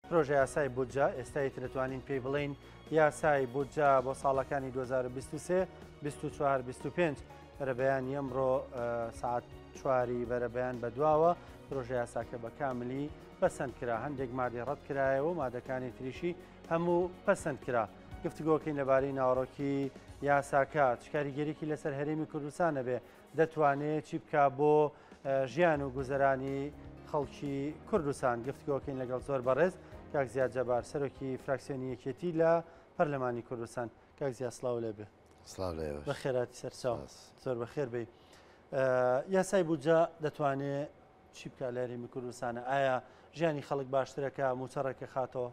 پرۆژەیاسای بودجە، ئێستا ئیتر دەتوانین پێی بڵێین یاسای بودجە بۆ ساڵەکانی 2023، 24، 25. بەرەبەیانی ئەمڕۆ سەعات چواری بەرەبەیان بەدواوە پرۆژەیاساکە بە کاملی پەسەند کرا، هەندێک مادەی ڕەت کرایەوە و مادەکانی تریشی هەموو پەسەند کرا. گفتوگۆکەین لەبارەی ناوەڕۆکی یاساکە، چ کاریگەریی لەسەر هەرێمی کوردستان ئەبێ، دەتوانێ چی بکا بۆ ژیان و گوزەرانی خەڵکی کوردستان. گفتوگۆکەین لەگەڵ زۆر بەڕێز کاک زیاد جەبار، سەرۆکی فراکسیۆنی یەکێتی لە پەرلەمانی کوردستان. کاک زیاد سڵاو لێبێ. سڵاو لە ئێوەش. بەخێراتی سەرچاو. زۆر بەخێر بێی. یاسای بودجە دەتوانێ چی بکا لە هەرێمی کوردستانە؟ ئایا ژیانی خەڵک باشترەکە، مووچە ڕێکەخاتەوە؟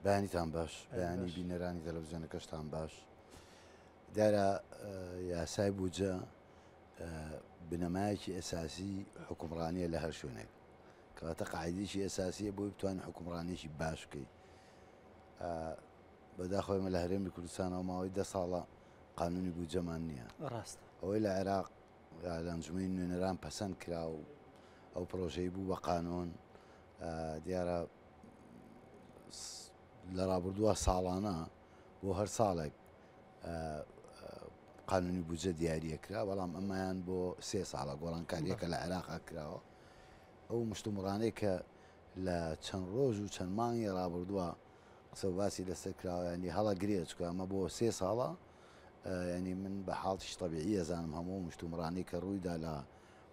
بەیانیتان باش، بەیانی بینەرانی تەلەڤزیۆنەکەشتان باش. دیارە یاسای بودجە بنەمایەکی ئەساسی حکومڕانیە لە هەر شوێنێک، کەواتە قاعدێکی ئەساسیە بۆی بتوانین حکومڕانێکی باش بکەیت. بەداخەوە ئێمە لە هەرێمی کوردستانەوە ماوەی 10 ساڵە قانونی بودجەمان نییە. ڕاست. ئەوەی لە عێراق لە ئەنجومەنی نوێنەران پەسەند کرا و ئەو پرۆژەی بوو بە قانون، دیارە لە ڕابردووە ساڵانە بۆ هەر ساڵێک قانونی بودجە دیاریە کرا، بەڵام ئەمەیان بۆ سێ ساڵە گۆڕانکاریەکە لە عێراق کراوە. ئەو مشتومڕانەی کە لە چەند ڕۆژ و چەند مانگی ڕابردووە قسە و باسی لەسەر کراوە، ینی هەڵەگرێ، چونکە ئەمە بۆ سێ ساڵە، ینی من بە حاڵتیش تەبیعی ئەزانم هەموو مشتومڕانەی کە ڕوویدا لە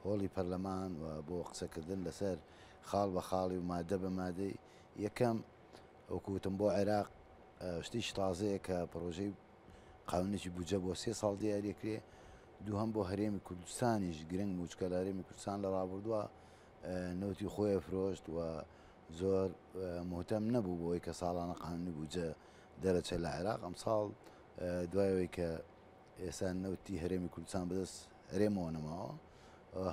هۆڵی پەرلەمان و بۆ قسەکردن لەسەر خاڵ بە خاڵی و مادە بە مادەی. یەکەم وەکو وتم بۆ عێراق شتێکی تازەیە کە پرۆژەی قانونێکی بودجە بۆ سێ ساڵ دیاریەکرێ. دووهەم بۆ هەرێمی کوردستانیش گرنگ بوو، چونکە لە هەرێمی کوردستان لە ڕابردووە نەوتی خۆی فرۆشت و زۆر مهتەم نەبوو بۆی کە ساڵانە قانونی بودجە دەرەچە لە عێراق. ئەمساڵ دوای ئەوەی کە ئێستا نەوتی هەرێمی کوردستان بەدەست هەرێمەوە نەماوە،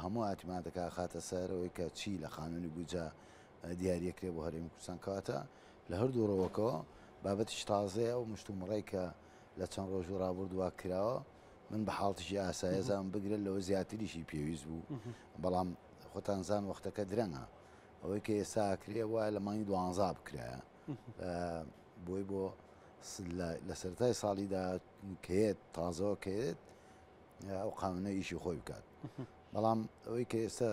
هەموو ئاعتیمادەکە خاتە سەر ئەوەی کە چی لە قانونی بودجە دیاریەکرێ بۆ هەرێمی کوردستان. کەواتە لە هەردوو ڕەوەکەوە بابەتیش تازەیە و مشتومڕێک کە لە چەند ڕۆژ و ڕابردووە کراوە، من بە حاڵتیشی ئاسایە زانم، بگرە لەوە زیاتریشی پێویست بوو، بەڵام خۆتان زان وەختەکە درەنگە. ئەوەی کە ئێستا ئەکرێ وایە لە مانگی دوانزا بکرایە، بۆی بۆ لە سەرەتای ساڵیدا کەیەت تازەوە کەیەت ئەو قانونە ئیشی خۆی بکات. بەڵام ئەوەی کە ئێستا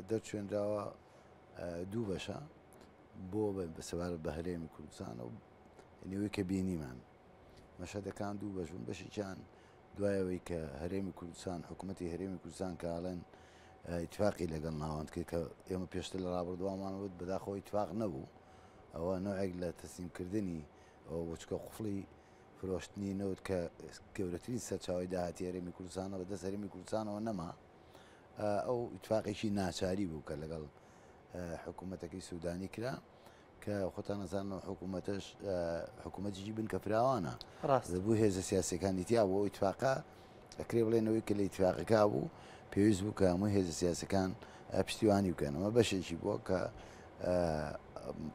دەرچێنراوە دوو بەشە بۆ سەبارەت بە هەرێمی کوردستان و نێوەی کە بینیمان مەشهدەکان دوو بەش بوون. بەشێکیان دوای ئەوەی کە هەرێمی کوردستان، حکوومەتی هەرێمی کوردستان کاڵێن ئیتفاقی لەگەڵ ناوەند کرد، کە ئێمە پێشتر لە ڕابردووامان وت بەداخەوە ئیتفاق نەبوو، ئەوە نوعێک لە تەسلیمکردنی ئەوە بۆ، چونکە قفڵی فرۆشتنی نەوت کە گەورەترین سەرچاوەی داهاتی هەرێمی کوردستانە بەدەست هەرێمی کوردستانەوە نەما. ئەو ئیتفاقێکی ناچاری بوو کە لەگەڵ حکوومەتەکەی سوودانی کرا، کە خۆتان ئەزانن حکوومەتەش حکوومەتێکی بنکە فراوانە، ڕاست بوو هێزە سیاسەکانی تیا بوو. ئەو ئیتفاقە ئەکرێ بڵێنەوەی کە لە ئیتفاقەکە بوو پێویست بوو کە هەموو هێزە سیاسەکان پشتیوانی بکەن. ئەمە بەشێکی بووە کە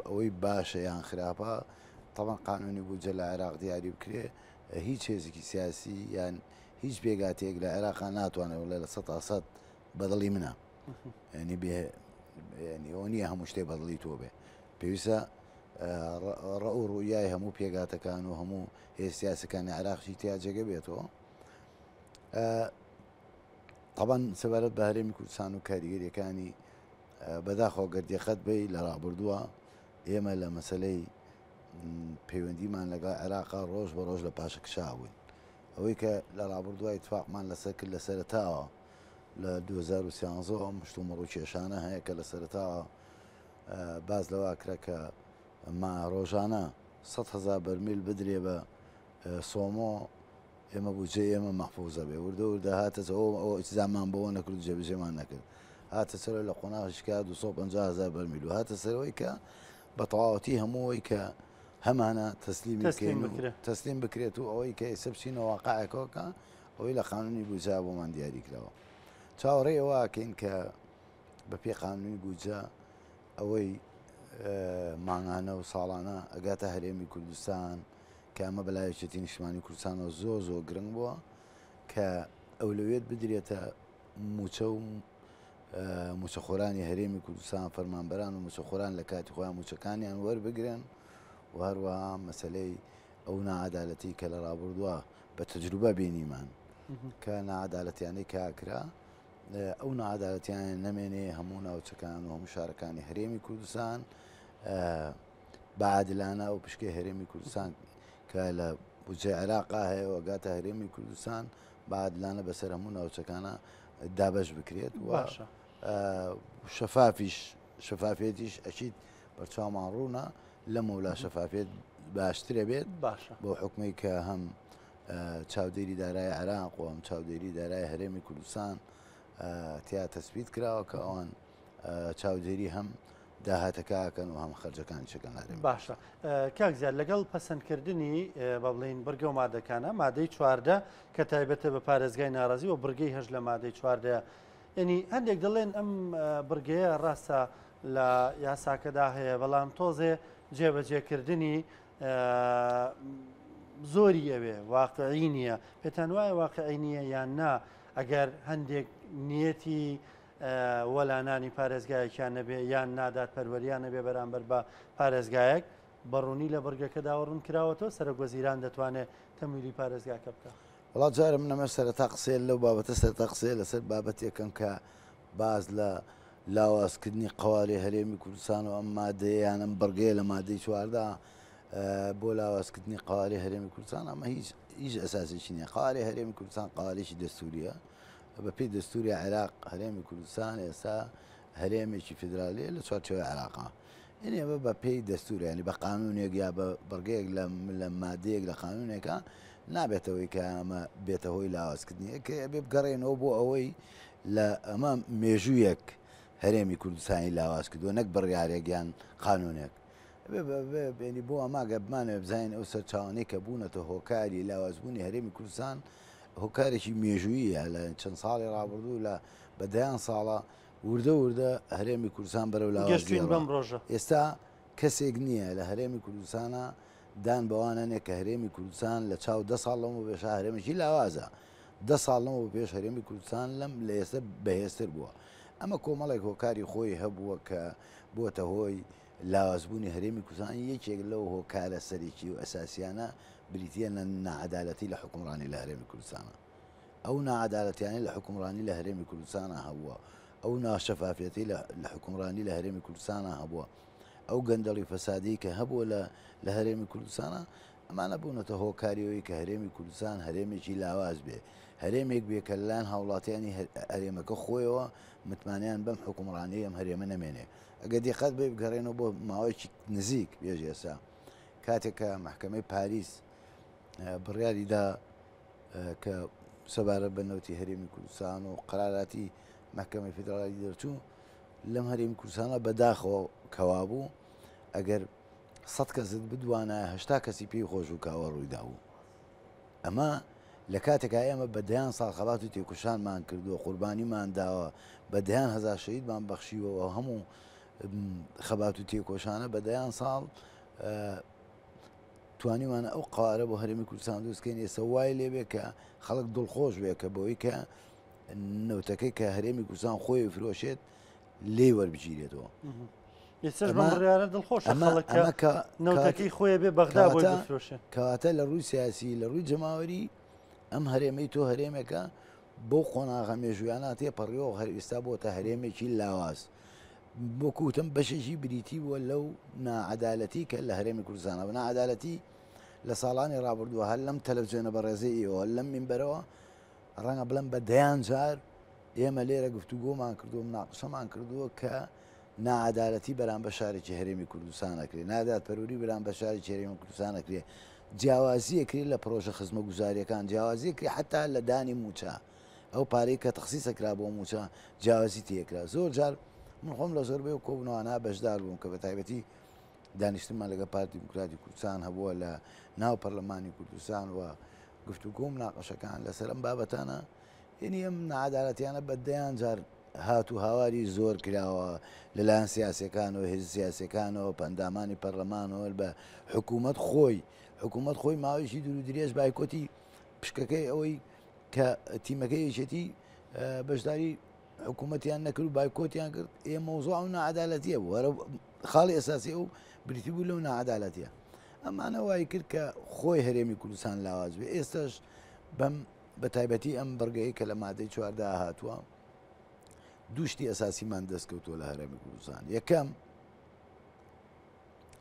ئەوەی باشە یان خراپە، تەبعەن قانونی بودجە لە عێراق دیاری بکرێ، هیچ هێزێکی سیاسی یان هیچ پێکهاتەیەک لە عێراقا ناتوانێت بڵێ لە 100% بەدڵی منە. ینی بێ ینی ئەوە نییە هەموو شتێ بەدڵی تۆ بێ، پێویستە ڕە و ڕوئیای هەموو پێکهاتەکان و هەموو هێز سیاسەکانی عێراقی تیا جێگە بێتەوە. طبعا سەبارەت بە هەرێمی کوردستان و کاریگەریەکانی بەداخەوە گەر دقەت بی لە ڕابردووە ئێمە لە مەسلەی پەیوەندیمان لەگەڵ عێراقا ڕۆژ بە ڕۆژ لە پاشەکشا بووین. ئەوەی کە لە ڕابردووە ئیتفاقمان لەسەر کرد لە سەرەتاوە لە 2013 ئەم مشتومڕ و کێشانە هەیە کە لە سەرەتاوە باس لەوە کرا کە ما ڕۆژانە 100,000 بەرمیل بدرێ بە سۆمۆ، ئێمە بودجەی ئێمە مەحفوزە بێ. وردە وردە هاتە ئەو ئیتزامان بەوە نەکرد و جێبەجێمان نەکرد. هاتە سەرەوە لە قۆناغی کە 250,000 بەرمیل و هاتە سەرەوەی کە بە تەواوەتی هەمووی کە هەمانە تەسلیمی تەسلیم بکەین و بکرێت. تەسلیم بکرێت و ئەوەی کە ئێستا بچینە واقعێکەوە کە ئەوەی لە قانونی بودجە بۆمان دیاری کراوە. چاوەڕێی ئەوە ئەکەین کە بە پێی قانونی بودجە ئەوەی مانگانە و ساڵانە ئەگاتە هەرێمی کوردستان، کە ئەمە بەلای یەکێتی نیشتمانی کوردستانەوە زۆر زۆر گرنگ بووە کە ئەولەویەت بدرێتە موچە و موچەخۆرانی هەرێمی کوردستان فەرمانبەران و موچەخۆران لە کاتی خۆیان موچەکانیان وەربگرن و هەروەها مەسلەی ئەو ناعادالەتی کە لە ڕابردووە بە تەجروبە بینیمان کە ناعادالەتیانەی کاکرا ئەو ناعادالەتیانە نەمێنێ هەموو ناوچەکان و هەموو شارەکانی هەرێمی کوردستان بە عادلانە ئەو پشکەی هەرێمی کوردستان کە لە بودجەی عێراقا هەیە و گاتە هەرێمی کوردستان بە عادلانە بەسەر هەموو ناوچەکانە دابەش بکرێت و باشە. شەفافیش شەفافێتیش ئەکید بەرچاومان ڕوونە لەمەولا شەفافێت باشترە بێت باشە. بۆ حکومی کە هەم چاودێری دارای عێراق و هەم چاودێری دارای هەرێمی کوردستان تیا تەسبیت کراوە کە ئەوان چاودێری هەم داهاتەکە ئەکەن و هەم خەرجەکانیش ئەکەن لە هەرێمی باشە کاک زیاد لەگەڵ پەسەندکردنی بە بڵین بڕگە و مادەکانە مادەی 14 کە تایبەتە بە پارێزگای ناڕازی و بڕگەی هەش لە مادەی چواردەیە یعنی هەندێک دەڵێن ئەم بڕگەیە ڕاستە لە یاساکەدا هەیە بەڵام تۆزێ جێبەجێکردنی زۆری ئەوێ واقعی نییە پێتان وایە واقعی نییە یان نا ئەگەر هەندێک نیەتی وەلانانی پارێزگایەکیان نەبێ یان نادادپەروەریان نەبێ بەرامبەر بە پارێزگایەک، بە ڕوونی لە بڕگەکەداوە ڕوون کراوەتەوە سەرۆک وەزیران دەتوانێ تەمویلی پارێزگاکە بکا. وەڵا جارێ من ئەمە سەرەتا قسەیە لەو بابەتە سەرەتا قسەیە لەسەر بابەتێکم کە باس لە لاوازکردنی قەوارەی هەرێمی کوردستان و ئەم مادەیە یان ئەم بڕگەیە لە مادەی 14 بۆ لاوازکردنی قەوارەی هەرێمی کوردستان ئەمە هیچ هیچ ئەساسێکی نییە قەوارەی هەرێمی کوردستان قەوارێکی دەستوریە بەپێی دەستوری عێراق هەرێمی کوردستان ئێستا هەرێمێکی فیدرالیە لە چوارچێوەی عێراقا یعنی ئەمە بە پێی دەستور ینی بە قانونێک یا بە بڕگەیەک لە مادەیەک لە قانونێکە نابێتەوەی کە ئەمە بێتە هۆی لاوازکردنی کە بێ بگەڕێنەوە بۆ ئەوەی لە ئەمە مێژوویەک هەرێمی کوردستانی لاواز کردووە نەک بڕیارێک یان قانونێک بێنی بۆ ئەمە گە بمانەوێ بزانین ئەو سەرچاوانەی کە بوونەتە هۆکاری لاوازبوونی هەرێمی کوردستان هۆکارێکی مێژووییە لە چەند ساڵی ڕابردوو لە بە دەیان ساڵە وردە وردە هەرێمی کوردستان بەرەو لاوازی گەشتوین ئەڕوا. بەم ڕۆژە. ئێستا کەسێک نییە لە هەرێمی کوردستانا دان بەوە نەنێ کە هەرێمی کوردستان لە چاو دە ساڵ لەمەو پێشا هەرێمێکی لاوازە. دە ساڵ لەمەو پێش هەرێمی کوردستان لەم لە ئێستا بەهێزتر بووە. ئەمە کۆمەڵێک هۆکاری خۆی هەبووە کە بووەتە هۆی لاوازبوونی هەرێمی کوردستان یەکێک لەو هۆکارە سەرەکی و ئەساسیانە بریتییە لە ناعەدالەتی لە حوکمڕانی لە هەرێمی کوردستانا. ئەو ناعەدالەتیانەی لە حوکمڕانی لە هەرێمی کوردستانا هەبووە، ئەو ناشەفافیەتەی لە حوکمڕانی لە هەرێمی کوردستانا هەبووە، ئەو گەندەڵی و فەسادەی کە هەبووە لە لە هەرێمی کوردستانا، ئەمانە بوونەتە هۆکاری ئەوەی کە هەرێمی کوردستان هەرێمێکی لاواز بێ، هەرێمێک بێ کە لەلایەن هاوڵاتیانی هەرێمەکە خۆیەوە متمانەیان بەم حوکمڕانیەی ئەم هەرێمە نەمێنێ. ئەگەر دیقەت بەی بگەڕێنەوە بۆ ماوەیەکی نزیک پێش ئێستا کاتێک کە مەحکەمەی پاریس بڕیاری دا کە سەبارەت بە نەوتی هەرێمی کوردستان و قەراراتی مەحکەمەی فیدراڵی دەرچوو لەم هەرێمی کوردستانە بەداخەوە کەوابوو ئەگەر سە کەست بدوانە هەشتا کەسی پێی خۆش و کاوە ڕوویدا بوو ئەمە لە کاتێکا ئێمە بە دەیان ساڵ خەبات و تێکوشانمان کردووە، قوربانیمان داوە، بە دەیان هەزار شەهیدمان بەخشیوە و هەموو خەبات و تێکۆشانە بە دەیان ساڵ توانیمانە ئەو قوارە بۆ هەرێمی کوردستان دروستکەین ئێستا وای لێبێ کە خەڵک دڵخۆش بێ کە بۆی کە نەوتەکەی کە هەرێمی کوردستان خۆی فرۆشێت لێی وەربگیرێتەوە. ئێستاش بەم بڕیارە دڵخۆشە خەڵک کە نەوتەکەی خۆی بێ بەغدا بۆی بفرۆشێ. کەواتە لە ڕووی سیاسی لە ڕووی جەماوەری ئەم هەرێمەی تۆ هەرێمێکە بۆ قۆناغە مێژوویانە تێپەڕیەوە هەر ئێستا بۆتە هەرێمێکی لاواز. وەکو وتم بەشێکی بریتی بووە لەو ناعەدالەتی کە لە هەرێمی کوردستانە بە ناعەدالەتی لە ساڵانی ڕابردووە هەر لەم تەلەڤزیۆنە بەڕێزەی ئێوە لەم مینبەرەوە ڕەنگە بڵێم بە دەیان جار ئێمە لێرە گفتوگۆمان کردووە مناقشەمان کردووە کە ناعەدالەتی بەرامبەر شارێکی هەرێمی کوردستان ئەکرێ، نادادپەروەری بەرامبەر شارێکی هەرێمی کوردستان ئەکرێ، جیاوازی ئەکرێ لە پڕۆژە خزمەگوزارییەکان، جیاوازی ئەکرێ حەتا لە دانی مووچە، ئەو پارەی کە تەخسیس ئەکرا بۆ مووچە جیاوازی تێ ئەکرا. زۆر جار من خۆم لە زۆربەی ئەو کۆبوونەوانە بەشدار بووم کە بە تایبەتی دانیشتنمان لەگەڵ پارتی دیموکراتی کوردستان هەبووە لە ناو پەرلەمانی کوردستان و گفتوگۆ و مناقەشەکان لەسەر ئەم بابەتانە، یەنی ئەم ناعەدالەتیانە بە دەیان جار هات و هاواری زۆر کراوە لەلایەن سیاسیەکانەوە هێزە سیاسیەکانەوە پەندامانی پەرلەمانەوە بە حکوومەت خۆی حکوومەت خۆی ماوەیەکی دوور و درێژ بایکۆتی پشکەکەی ئەوەی کە تیمەکەی یەکێتی بەشداری. حکوومەتیان نەکرد و بایکۆتیان کرد ئێ مەوزوع ئەو ناعەدالەتیە بوو هەرە خاڵی ئەساسی ئەو بریتی بوو لەو ناعەدالەتیە ئەمانە وای کرد کە خۆی هەرێمی کوردستان لاواز بێ ئێستاش بەم بە تایبەتی ئەم بڕگەیە کە لە مادەی چواردا هاتووە دوو شتی ئەساسیمان دەستکەوتووە لە هەرێمی کوردستان یەکەم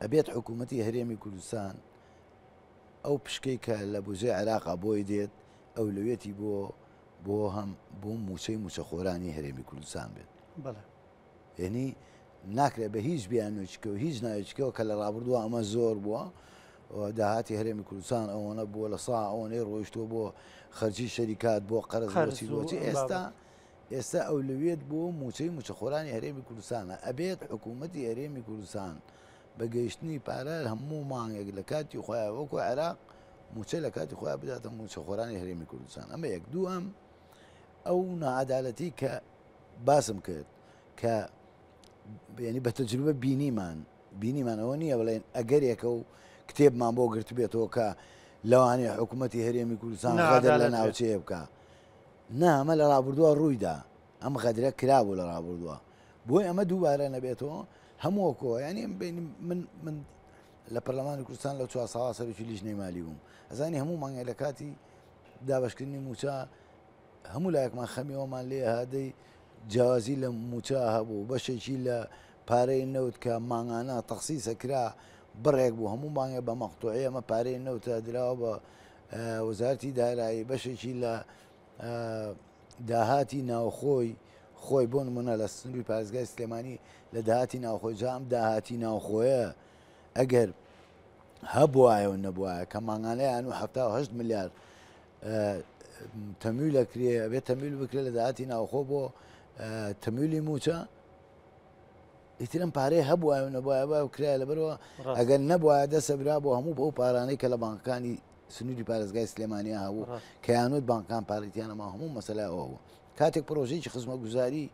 ئەبێت حکوومەتی هەرێمی کوردستان ئەو پشکەی کە لە بوجەی عێراقا بۆی دێت ئەولەویەتی بۆ بۆ هەم بۆ موچەی موچەخۆرانی هەرێمی کوردستان بێت بەڵێ یعنی ناکرێت بە هیچ بیانوویەکەوە هیچ ناوێکەوە کە لە ڕابردووە ئەمە زۆر بووە داهاتی هەرێمی کوردستان ئەوەنە بووە لە سا ئەوەنەی ڕۆیشتووە بۆ خەرجی شەریکات بۆ قەرز بۆچی بۆچی ئێستا ئێستا ئەولەویەت بۆ موچەی موچەخۆرانی هەرێمی کوردستانە ئەبێت حکوومەتی هەرێمی کوردستان بە گەیشتنی پارە هەموو مانگێک لە کاتی خۆیان وەکو عێراق موچە لە کاتی خۆیان بداتە موچەخۆرانی هەرێمی کوردستان ئەمە یەک دووەم ئەو ناعەدالەتی کە باسم کرد کە یعنی بە تەجروبە بینیمان بینیمان ئەوە نییە بڵێن ئەگەرێکە و کتێبمان بۆ گرتبێتەوە کە لەوانەیە حکوومەتی هەرێمی کوردستان غەدر لە ناوچەیە بکە نا ئەمە لە ڕابردووە ڕوویدا ئەم غەدرە کرابوو لە ڕابردووە بۆی ئەمە دووبارە نەبێتەوە هەموو کۆ ینی من من لە پەرلەمانی کوردستان لە چوار ساڵا سەرۆکی لیژنەی مالی بووم ئەزانی هەموو مانگێ لە کاتی دابشکردنی موچە هەموو لایەکمان خەمیەوەمان لێ هادەی جیاوازی لە موچە هەبوو بەشێکی لە پارەی نەوت کە مانگانە تەخسیسە کرا بڕێک بوو هەموو مانگێ بە مەقتوعی ئەمە پارەی نەوتە دراوە بە وەزارتی دارایی بەشێکی لە داهاتی ناوخۆی خۆی بۆ نمونە لە سنووری پارێزگای سلێمانی لە داهاتی ناوخۆی جا ئەم داهاتی ناوخۆیە ئەگەر هەبوایە و نەبوایە کە مانگانەیان و 78 ملیار تەمویل ئەکرێ ئەبێت تەمویل بکرێت لە داهاتی ناوخۆ بۆ تەمویلی موچە ئیتر ئەم پارەیە هەبوایە و نەبوایە با کرایە لەبەرەوە ئەگەر نەبوایە دەسەبرا بۆ هەموو بەو پارانەی کە لە بانکەکانی سنووری پارێزگای سلێمانیا هەبوو کە یانوت بانکان پارێتیانەما هەموو مەسەلە ئەوە بوو کاتێک پرۆژەیەکی خزمەتگوزاری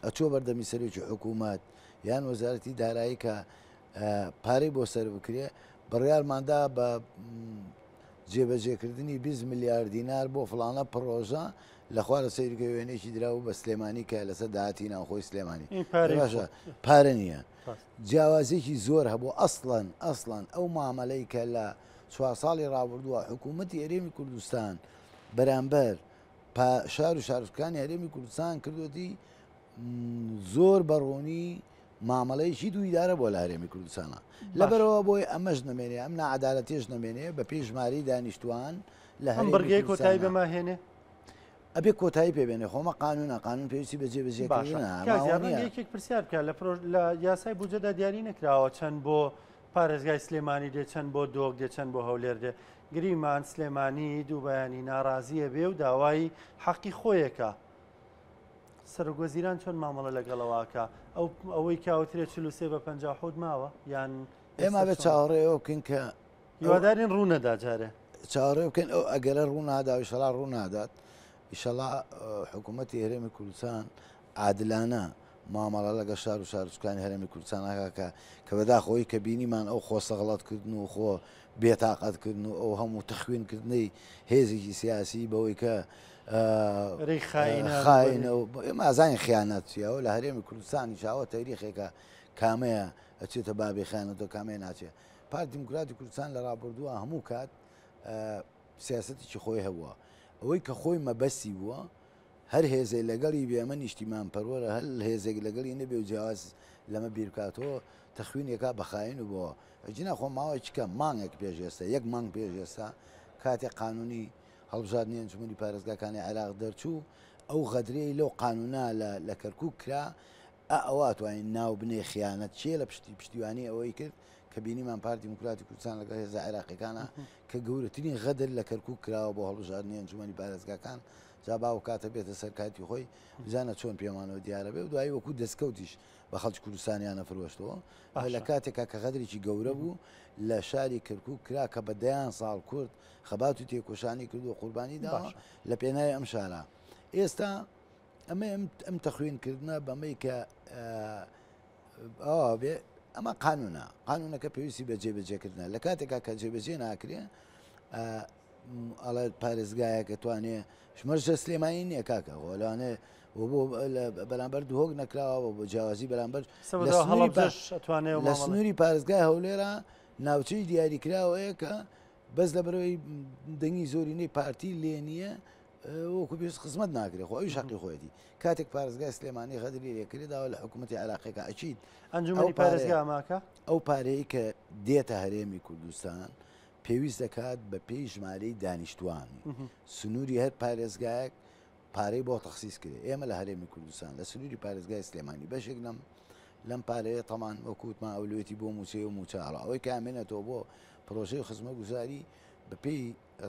ئەچووە بەردەمی سەرۆکی حکوومەت یان وەزارەتی دارایی کە پارەی بۆ سەر بکرێ بڕیارماندا بە جێبەجێکردنی 20 ملیار دینار بۆ فڵانە پڕۆژە لە خوارە سەیرکە وێنەیەکی دراو بە سلێمانی کە لەسەر داهاتی ناوخۆی سلێمانی باشە پارە نییە جیاوازێکی زۆر هەبوو ئەسڵەن ئەسڵەن ئەو مامەلەی کە لە چوار ساڵی ڕابردووە حکوومەتی هەرێمی کوردستان بەرامبەر شار و شارۆچکانی هەرێمی کوردستان کردوەتی زۆر بەڕوونی مامەڵەیەکی دوو ئیدارە بووە لە هەرێمی کوردستانە لەبەرەوە بۆی ئەمەش نەمێنێ ئەم ناعەدالەتیش نەمێنێ بە پێی ژمارەی دانیشتوان لە ئەم هەرێمی بڕگەیە کۆتایی کوردستانە بەما هێنێ؟ ئەبێ کۆتایی پێ بێنێ خۆمە قانونە قانون پێویستی بە باشە جێبەجێکردنە ئەمە کاک ئەوە زیاد ڕەنگە نییە یەکێک پرسیار بکات لە پرۆژ لە یاسای بودجەدا دیاری نەکراوە چەند بۆ پارێزگای سلێمانی دێ چەند بۆ دۆک دێ چەند بۆ هەولێر دێ گریمان سلێمانی دوو بەیانی ناڕازیە بێ و داوای حەقی خۆیەکە سەرۆک وەزیران چۆن مامەڵە لەگەڵ ئەوە ئەکا؟ ئەو ئەوەی کە ئەوترێ 43 بە 57 ماوە یان ئێمە ئێستا بێت چۆنە؟ چاوەڕێ ئەوە بکەین کە ئەو هیوادارین ڕوو نەدا جارێ. چاوەڕێ بکەین ئەو ئەگەرە ڕوو نادا و ئیشەڵا ڕوو نادات ئیشەڵا حکوومەتی هەرێمی کوردستان عادلانە مامەڵە لەگەڵ شار و شارۆچکانی هەرێمی کوردستان ئەکا کە کە بەداخەوەی کە بینیمان ئەو خۆ سەغڵەت کردن و خۆ بێتاقەت کردن و ئەو هەموو تەخوین کردنەی هێزێکی سیاسی بەوەی کە رێی خاینان و خاینە و ئێمە ئازانین خیانەت چییە و لە هەرێمی کوردستانیش ئەوە تەریخێکە کامەیە ئەچێتە بابی خیانەتەوە کامەیە ناچێ پارتی دیموکراتی کوردستان لە ڕابردووە هەموو کات سیاسەتێکی خۆی هەبووە ئەوەی کە خۆی مەبەستی بووە هەر هێزێ لەگەڵی بێ ئەمە نیشتیمان پەروەرە هەر هێزێک لەگەڵی نەبێ و جیاواز لەمە بیر بکاتەوە تەخوینێکا بە خاین و بۆ ئەگینا خۆ ماوەیەکی کەم مانگێک پێش ئێستا یەک مانگ پێش ئێستا کاتێک قانونی هەڵبژاردنی ئەنجومەنی پارێزگاکانی عێراق دەرچوو ئەو غەدرەی لەو قانونە لە لە کەرکوک کرا ئا ئەوە ئەتوانین ناو بنێ خیانەت کێ لە پشتی پشتیوانی ئەوەی کرد کە بینیمان پارتی دیموکراتی کوردستان لەگەڵ هێزە عێراقیەکانە کە گەورەترین غەدر لە کەرکوک کراوە بۆ هەڵبژاردنی ئەنجومەنی پارێزگاکان جا با ئەو کاتە بێتە سەر کاتی خۆی بزانە چۆن پێمانەوە دیارە بێ و دوایی وەکو دەستکەوتیش بە خەڵکی کوردستانیانە فرۆشتەوە لە باشە کاتێکا کە غەدرێکی گەورە بوو لە شاری کەرکوک کرا کە بە دەیان ساڵ کورد خەبات و تێکۆشانی کردو قوربانی داوە باشە لە پێناوی ئەم شارە ئێستا ئەمە ئەم تەخوین کردنە بەمەی کە ئەوە بێ ئەمە قانونە قانونەکە پێویستی بە جێبەجێکردنە لە کاتێکا کە جێبەجێ ناکرێ. ئەڵێ پارێزگایەکە توانێ شمەرجە سلێمانی نییە کاکە خۆلانێ و بۆ بەرامبەر دهۆک نەکراوە بۆ جیاوازی بەرامبەر لە سنووری پارێزگای هەولێرە ناوچەی دیاریکراوەیە کە بەس لە بەرەوەی دەنگی زۆرینەی پارتی لێ نییە وەکو پێویست خزمەت ناکرێت خۆ ئەویش حەقی خۆیەتی کاتێک پارێزگای سلێمانی غەدری لێکرێ داوا لە حکوومەتی عێراقیەکە ئەچیت ئەنجومەنی پارێزگا ماکە ئەو پارەیە کە دێتە هەرێمی کوردستان پێویست دەکات بە پێی ژمارەی دانیشتوان سنووری هەر پارێزگایەک پارەی بۆ تەخسیس کرێ ئێمە لە هەرێمی کوردستان لە سنووری پارێزگای سلێمانی بەشێک لەم لەم پارەیە تەمان وەکووتمان ئەولوێتی بۆ مووچەی و مووچە هەڵا ئەوەی کە ئامێنێتەوە بۆ پرۆژەی خزمەتگوزاری بەپێی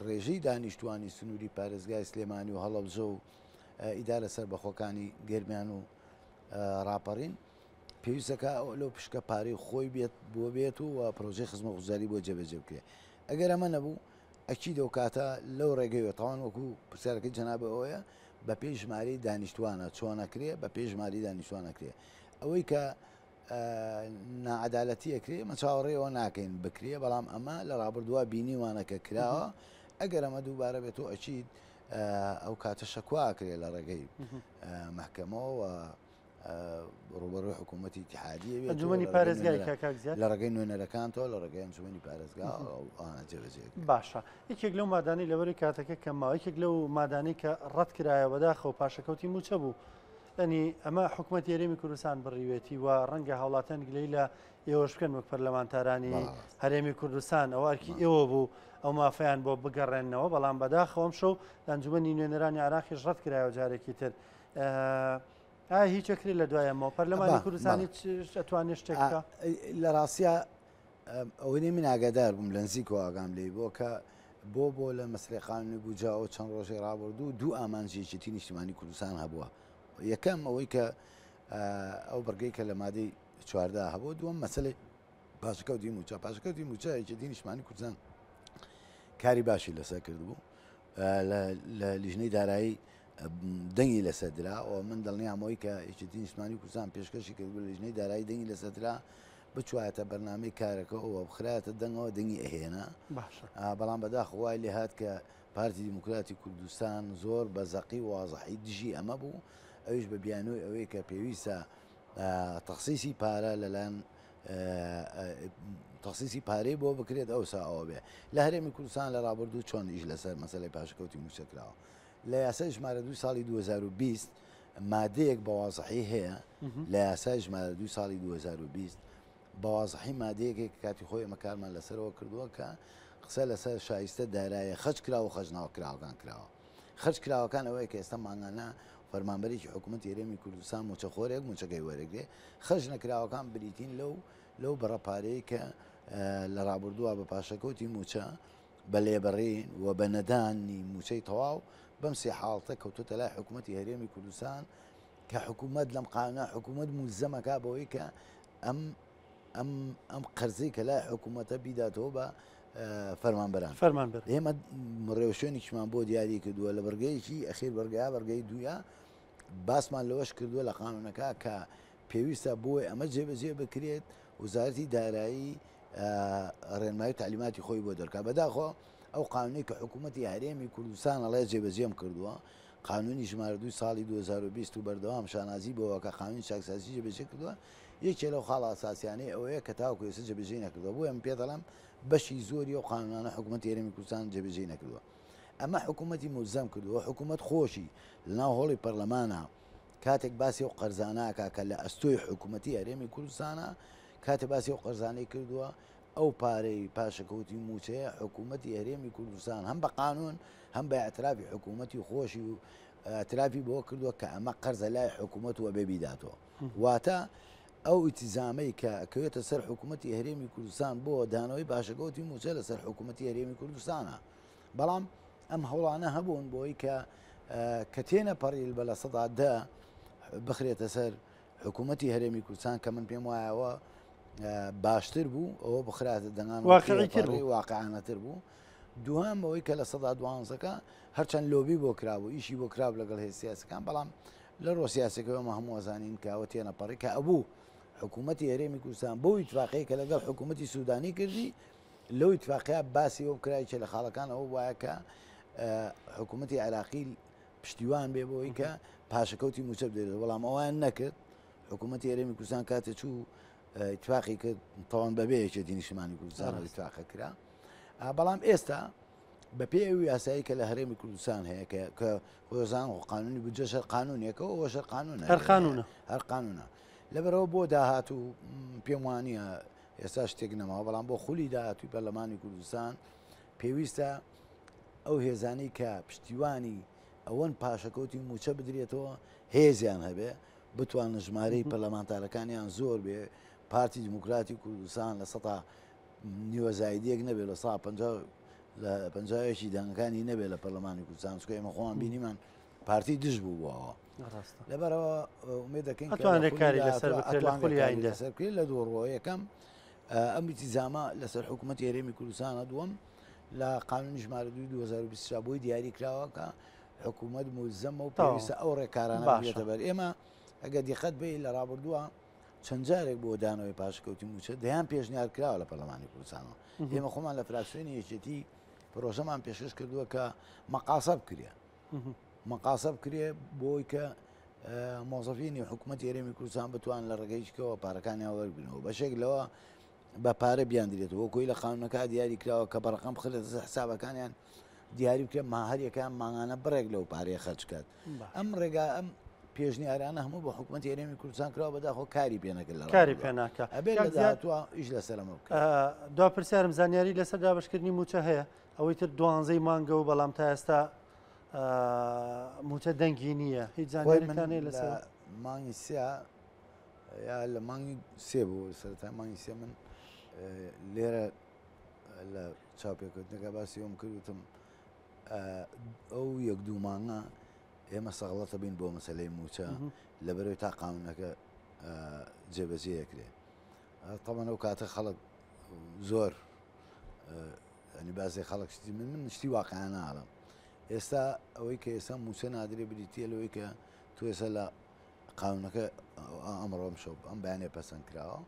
ڕێژەی دانیشتوانی سنووری پارێزگای سلێمانی و هەڵەبجە و ئیدارە سەربەخۆکانی گەرمیان و ڕاپەڕین پێویستەکە لەو پشکە پارەی خۆی بێت بۆ بێت و پرۆژەی خزمەتگوزاری بۆ جێبەجێ بکرێت ئەگەر ئەمە نەبوو ئەکید ئەو کاتە لەو ڕێگەیەوە تاوان وەکو پرسیارەکەی جەنابی ئەوەیە بە پێی ژمارەی دانیشتوانە چۆنەکرێ بە پێی ژماری دانیشتوانەکرێ ئەوەی کە ناعەدالەتی ئەکرێ ئێمە چاوەڕێی ئەوە ناکەین بکرێ بەڵام ئەمە لە ڕابردووە بینیوانە کە کراوە ئەگەر ئەمە دووبارە بێت و ئەچیت ئەو کاتە شەکوا ئەکرێ لە ڕێگەی مەحکەمەوە ڕوبەڕووی حکوومەتی ئیتیحادی ئەنجومەنی پارێزگای کاک زیاد لە ڕێگەی نوێنەرەکانتەوە لە ڕێگەی ئەنجومەنی پارێزگا ئەوانە جێبەجێ باشە یەکێک لەو مادانەی لەبەری کاتەکە کەم ماوە یەکێک لەو مادانەی کە ڕەت کرایە بەداخەوە پاشەکەوتی مووچە بوو یانی ئەمە حکومەتی هەرێمی کوردستان بڕیوێتی و ڕەنگە هاوڵاتیان گلەیی لە ئێوەش بکەن وەک پەرلەمانتارانی هەرێمی کوردستان ئەوە ئەرکی ئێوە بوو ئەو مافەیان بۆ بگەڕێننەوە بەڵام بەداخەوە ئەمشەو لە ئەنجومەنی نوێنەرانی عێراقیش ڕەت کرایەوە جارێکی تر ئایا هیچ ئەکرێت لە دوای ئەمەوە پەرلەمانی کوردستانی ئەتوانێت شتێک بکا؟ لە ڕاستیا ئەوەی من ئاگادار بووم لە نزیکەوە ئاگام لێی بووە کە بۆ بۆ لە مەسلەی قانونی بودجە ئەو چەند ڕۆژەی ڕابردوو دوو ئامانجی یەکێتی نیشتیمانی کوردستان هەبووە یەکەم ئەوەی کە ئەو بڕگەی کە لە مادەی چواردا هەبوو دووەم مەسلەی پاشەکەوتی موچە پاشەکەوتی موچە یەکێتی نیشتمانی کوردستان کاری باشی لەسەر کردبوو لە لیژنەی دارایی دەنگی لەسەر درا و من دڵنیام ئەوەی کە یەکێتی نیشتمانی کوردستان پێشکەشی کردبوو لە لیژنەی دارایی دەنگی لەسەر درا بچوایەتە بەرنامەی کارەکەەوە و بخرایەتە دەنگەوە دەنگی ئەهێنا باشە بەڵام بەداخ وای لێ هات کە پارتی دیموکراتی کوردستان زۆر بە زەقی وازحی دژی ئەمە بوو ئەویش بە بیانووی ئەوەی کە پێویستە تەخسیسی پارە لەلایەن تەخسیسی پارەی بۆ بکرێت ئەوسا ئەوە بێ لە هەرێمی کوردستان لە ڕابردوو چۆن ئیش لەسەر مەسەلەی پاشەکەوتی مووچە کراوە لە یاسای ژمارە دوو ساڵی 2020 مادەیەک بە وازحی هەیە لە یاسای ژمارە دوو ساڵی 2020 بە وازحی مادەیەکێک کاتی خۆی ئەمە کارمان لەسەرەوە کردووە کە قسە لەسەر شایستە دارایە خەرج کراوە و خەرج ناوکراوەکان کراوە خەرج کراوەکان ئەوەیە کە ئێستا مانگانە فەرمانبەرێکی حکوومەتی هەرێمی کوردستان مووچەخۆرێک مووچەکەی وەرەگرێ خەرج نەکراوەکان بریتین لەو لەو بڕە پارەیە کە لە ڕابردووە بە پاشەکەوتی مووچە بە لێبڕین و بە نەدانی مووچەی تەواو بەم سێ حاڵتە کەوتۆتە لای حکوومەتی هەرێمی کوردستان کە حکوومەت لەم قانە حکوومەت مولزەمەکە بەوەی کە ئەم ئەم ئەم قەرزەی کە لای حکوومەتە بیداتەوە بە فەرمانبەران فەرمانبەر ئێمە ڕێوشوێنێکیمان بۆ دیاری کردووە لە بڕگەیەکی ئەخیر بڕگەیا بڕگەی دوویا باسمان لەوەش کردووە لە قانونەکە کە پێویستە بۆی ئەمە جێبەجێ بکرێت وزارەتی دارایی ڕێنمایی و تەعلیماتی خۆی بۆ دەرکا. بەداخەوە ئەو قانونەی کە حکوومەتی هەرێمی کوردستان ئەڵێ جێبەجێم کردووە، قانونی ژمارە دووی ساڵی 2020 و بەردەوام شانازی بەوە کە قانونی چاکسازی جێبەجێ کردووە، یەکێ لەو خاڵە ئەساسیانەی ئەوەیە کە تاوەکو ئێستا جێبەجێی نەکردووە. بۆیە من پێ دەڵێم بەشی زۆری ئەو قانونانە حکوومەتی هەرێمی کوردستان جێبەجێی نەکردووە. ئەمە حکوومەتی مولزەم کردووە، حکوومەت خۆشی لەناو هۆڵی پەرلەمانا کاتێک باسی ئەو قەرزانە ئەکا کە لە ئەستۆی حکوومەتی هەرێمی کوردستانە، کاتێ باسی ئەو قەرزانەی کردووە، ئەو پارەی پاشەکەوتی مووچەیە حکوومەتی هەرێمی کوردستان هەم بە قانوون هەم بە ئیعترافی حکوومەتی خۆشی و ئیعترافی بەوە کردووە کە ئەمە قەرزە لای حکوومەت و ئەبێ بیداتەوە. واتە ئەو ئیلتیزامەی کە ئەکەوێتە سەر حکوومەتی هەرێمی کوردستان بۆ دانەوەی پاشەکەوتی مووچە لەسەر حکوومەتی هەرێمی کوردستانە. بەڵام ئەم هەوڵانە هەبوون بۆی کە کە تێنەپەڕیل بە 10% بخرێتە سەر حکوومەتی هەرێمی کوردستان کە من پێم وایەوە باشتر بوو ئەوە بخراتە دەنگان واقعانەتر بوو دووهەم ئەوەی کە 12%ەکە هەرچەند لۆبی بۆ کرابوو ئیشی بۆ کراب لەگەڵ هێز سیاسەکان بەڵام لە ڕۆ سیاسەکەەوە مە هەموو ئەزانین کە ئەوە تێنەپەڕی کە ئەبوو حکوومەتی هەرێمی کوردستان بۆ ئیتفاقی کە لەگەڵ حکوومەتی سوودانی کردی لەو ئیتفاقیا باسی ئەوە کرا یەکێ لە خاڵەکان ئەوە وایە کە حکوومەتی عێراقی پشتیوان بێ بۆی کە پاشەکەوتی موچە بدرێت بەڵام ئەوان نەکرد حکوومەتی هەرێمی کوردستان کاتێ چوو ئیتفاقی کرد تەوان بەبێ یەکێتی نیشتمانی کوردستان ئیتفاقە کرا بەڵام ئێستا بە پێی ئەو یاسایی کە لە هەرێمی کوردستان هەیە کە کە خۆزان و قانونی بودجە شەر قانونێکە ئەوە شەر قانونە هەر قانونە هەر قانونە لەبەرەوە بۆ داهاتوو پێم وانە ئێستا شتێک نەماوە بەڵام بۆ خولی داهاتووی پەرلەمانی کوردستان پێویستە ئەو هێزانەی کە پشتیوانی ئەوەن پاشەکەوتی موچە بدرێتەوە هێزیان هەبێ بتوانن ژمارەی پەرلەمانتارەکانیان زۆر بێ پارتی دیموکراتی کوردستان لە سەتا نیوە زایدیەک نەبێ لە سا 50 لە پەنجاوێکی دەنگەکانی نەبێ لە پەرلەمانی کوردستان چونکە ئێمە خۆمان بینیمان پارتی دژ بوو بۆ ئەوە لەبەرەوە ئومێد دەکەین ئەتوانرێت کاری لەسەر بکرێت لە خولی ئایندە لەسەر بکرێت لە دوو ڕووە یەکەم ئەم ئیلتیزامە لەسەر حکوومەتی هەرێمی کوردستانە دووەم لە قانونی ژمارە دووی 2024 بۆی دیاری کراوە کە حکوومەت ملزەمە و پێویستە ئەو ڕێکارانە بگرێتە بەر ئێمە ئەگەر دیقەت بێ لە ڕابردووە چەند جارێک بۆ دانەوەی پاشکەوتی مووچە دەیان پێشنیار کراوە لە پەرلەمانی کوردستانەوە ئێمە خۆمان لە فراکسیۆنی یەکێتی پرۆژەمان پێشکەش کردووە کە مەقاسە بکرێ مەقاسە بکرێ بۆی کە مۆزەفینی حکوومەت هەرێمی کوردستان بتوان لە ڕێگەیشکەوە پارەکانیان وەرگنەوە بەشێک لەوە بە پارە بیاندرێتەوە کۆی لە قانونەکە دیاری کراوە کە بە ڕقم بخرێتە سەر حسابەکانیان دیاری بکرێت ما هەریەکەیان مانگانە بڕێک لەو پارەیە خەرج کات ئەم ڕێگا ئەم پێشنیارانە هەموو بە حکوومەتی هەرێمی کوردستان کراوە بەداخۆ کاری پێ نەکرد لە کاری پێ ناکە ئەبێت لە داهاتووە ئیش لەسەر ئەمە بکات. دوا پرسیارم زانیاری لەسەر دابەشکردنی مووچە هەیە ئەوەی تر دوانزەی مانگە و بەڵام تا ئێستا مووچە دەنگی نییە هیچ زانیاریتان هەیە لەسەر مانگی سێ یا لە مانگی سێ بوو سەرەتای مانگی سێ من لێرە لە چاوپێکەوتنەکە باسی ئەوم کرد وتم ئەو یەک دوو مانگە ئێمە سەغڵەتە بین بۆ مەسلەی موچە لەبەرەوەی تا قانونەکە جێبەجێ ئەکرێ تەبەن ئەو کاتە خەڵک زۆر ینی بازێ خەڵک شتی من من شتی واقعیانە ئاڵم ئێستا ئەوەی کە ئێستا موچە نادرێ بریتە لەوەی کە تو ئێستا لە قانونەکە ئەمڕۆ ئەمشەو ئەم بەیانێ پەسەند کراوە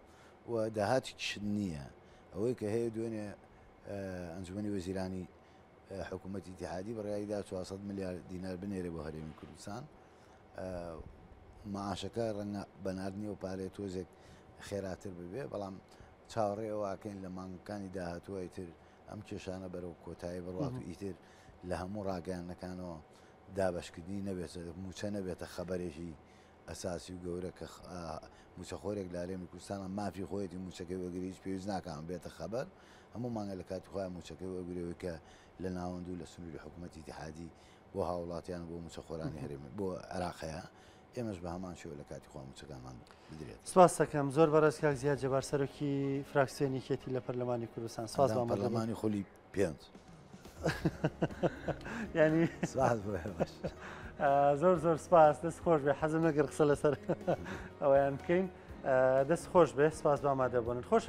و داهاتیشت نییە ئەوەی کە هەیە دوێنێ ئەنجومەنی وەزیرانی حکوومەتی ئیتیحادی بڕیاریدا 400 ملیار دینار بنێرێ بۆ هەرێمی کوردستان معاشەکە ڕەنگە بەناردنی و پارەیە تۆزێک خێراتر ببێ بەڵام چاوەڕێ ئەوەکەین لە مانگەکانی داهاتووە ئیتر ئەم کێشانە بەرەو کۆتایی بڕات و ئیتر لە هەموو ڕاگەیاندنەکانەوە دابەشکردنی نەبێت مووچە نەبێتە خەبەرێکی ئەساسی و گەورە کە مووچەخۆرێک لە هەرێمی کوردستانە مافی خۆیەتی مووچەکەی وەرگری هیچ پێویست ناکا ئەم بێتە خەبەر هەموو مانگە لە کاتی خۆیان مووچەکەی وەرگرەوەی کە لە ناوەند و لە سنووری حکوومەتی ئیتیحادی بۆ هاوڵاتیان و بۆ مووچەخۆرانی هەرێمی بۆ عێراق هەیە ئێمەش بە هەمان شێوە لە کاتی خۆیان مووچەکانمان بدرێت. سپاست دەکەم زۆر بەڕێز کاک زیاد جەبار سەرۆکی فراکسیۆنی یەکێتی لە پەرلەمانی کوردستان سپاس بۆ ئەندام ئامادەبوون. پەرلەمانی خولی پێنج. ینی سپاس بۆ ئێوەش. زۆر زۆر سپاس دەست خۆش بێ حەزم نەکرد قسە لەسەر ئەوەیان بکەین دەست خۆش بێ سپاس بۆ ئامادەبوونت خۆش.